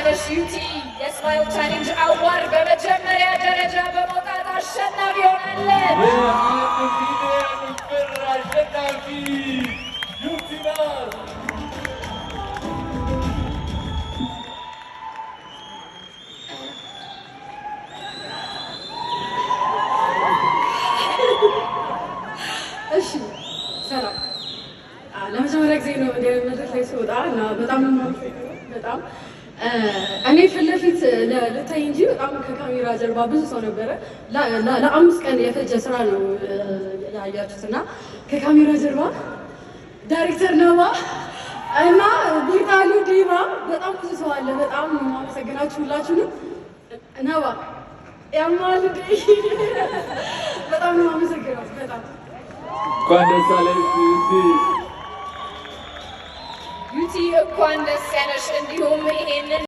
ያለሽ ዩቲ። የ Smile Challenge Award በመጀመሪያ ደረጃ በመውጣት አሸናፊ ሆናለች። የ1 ሚሊዮን ብር አሸናፊ ዩቲ ናት። እሺ፣ ሰላም። ለመጀመሪያ ጊዜ ነው እንዲህ አይነት መድረክ ላይ ስወጣ እና በጣም ነው የማመሰግነው። በጣም እኔ ፊት ለፊት ልታይ እንጂ በጣም ከካሜራ ጀርባ ብዙ ሰው ነበረ። ለ5 ቀን የፈጀ ስራ ነው ያያችሁት እና ከካሜራ ጀርባ ዳይሬክተር ነባ እና ቤታሉ ዲባ፣ በጣም ብዙ ሰው አለ። በጣም ነው የማመሰግናችሁ ሁላችሁንም። ነባ ያማል እንዴ! በጣም ነው የማመሰግነው በጣም። እንኳን ደስ አለሽ ዩቲ። ዩቲ፣ እንኳን ደስ ያለሽ። እንዲሁም ይሄንን